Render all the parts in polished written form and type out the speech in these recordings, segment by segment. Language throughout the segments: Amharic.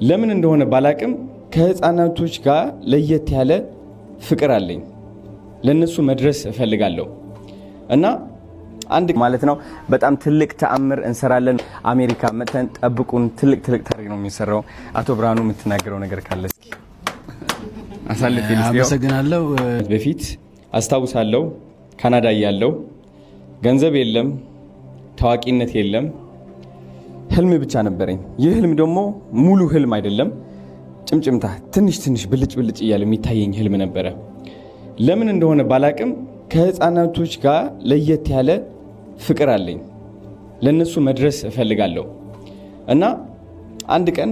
ለምን እንደሆነ ባላቅም ከህፃናቶች ጋር ለየት ያለ ፍቅር አለኝ። ለነሱ መድረስ እፈልጋለሁ እና አንድ ማለት ነው በጣም ትልቅ ተአምር እንሰራለን። አሜሪካ መተን ጠብቁን። ትልቅ ትልቅ ታሪክ ነው የሚሰራው። አቶ ብርሃኑ፣ የምትናገረው ነገር ካለ እስኪ አሳልፌ ልስጥ። አመሰግናለሁ። በፊት አስታውሳለሁ፣ ካናዳ እያለሁ ገንዘብ የለም፣ ታዋቂነት የለም፣ ህልም ብቻ ነበረኝ። ይህ ህልም ደግሞ ሙሉ ህልም አይደለም፣ ጭምጭምታ ትንሽ ትንሽ ብልጭ ብልጭ እያለ የሚታየኝ ህልም ነበረ። ለምን እንደሆነ ባላቅም ከህፃናቶች ጋር ለየት ያለ ፍቅር አለኝ። ለነሱ መድረስ እፈልጋለሁ እና አንድ ቀን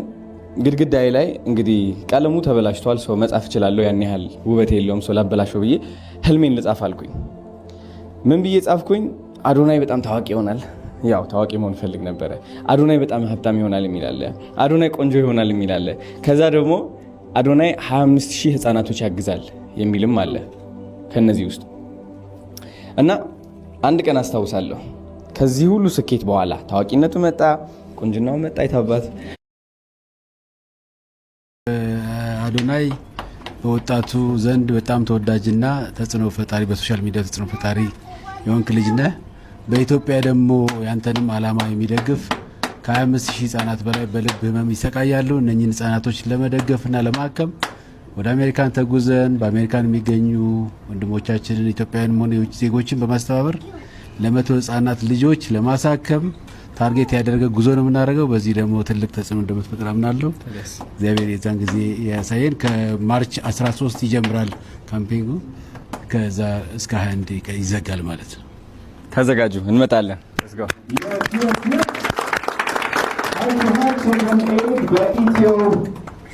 ግድግዳዬ ላይ እንግዲህ ቀለሙ ተበላሽቷል፣ so መጻፍ እችላለሁ፣ ያን ያህል ውበት የለውም፣ so ላበላሸው ብዬ ህልሜን ልጻፍ አልኩኝ። ምን ብዬ ጻፍኩኝ? አዶናይ በጣም ታዋቂ ይሆናል። ያው ታዋቂ መሆን እፈልግ ነበረ። አዶናይ በጣም ሀብታም ይሆናል የሚል አለ። አዶናይ ቆንጆ ይሆናል የሚል አለ። ከዛ ደግሞ አዶናይ 25 ሺህ ህፃናቶች ያግዛል የሚልም አለ ከነዚህ ውስጥ። እና አንድ ቀን አስታውሳለሁ፣ ከዚህ ሁሉ ስኬት በኋላ ታዋቂነቱ መጣ፣ ቁንጅናው መጣ፣ የታባት አዶናይ በወጣቱ ዘንድ በጣም ተወዳጅና ተጽዕኖ ፈጣሪ፣ በ social media ተጽዕኖ ፈጣሪ የሆንክ ልጅ ነህ። በኢትዮጵያ ደግሞ ያንተንም ዓላማ የሚደግፍ ከ25 ሺህ ህጻናት በላይ በልብ ህመም ይሰቃያሉ። እነኚህን ህጻናቶች ለመደገፍና ለማከም ወደ አሜሪካን ተጉዘን በአሜሪካን የሚገኙ ወንድሞቻችንን፣ ኢትዮጵያውያን ሆነ የውጭ ዜጎችን በማስተባበር ለ100 ህጻናት ልጆች ለማሳከም target ያደረገ ጉዞ ነው የምናደርገው። በዚህ ደግሞ ትልቅ ተጽዕኖ እንደምትፈጥር አምናለሁ። እግዚአብሔር የዛን ጊዜ ያሳየን። ከ March 13 ይጀምራል campaign ኡ፣ ከዛ እስከ 21 ይዘጋል ማለት ነው። ተዘጋጁ፣ እንመጣለን። Let's go. በኢትዮ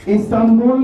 ኢስታንቡል።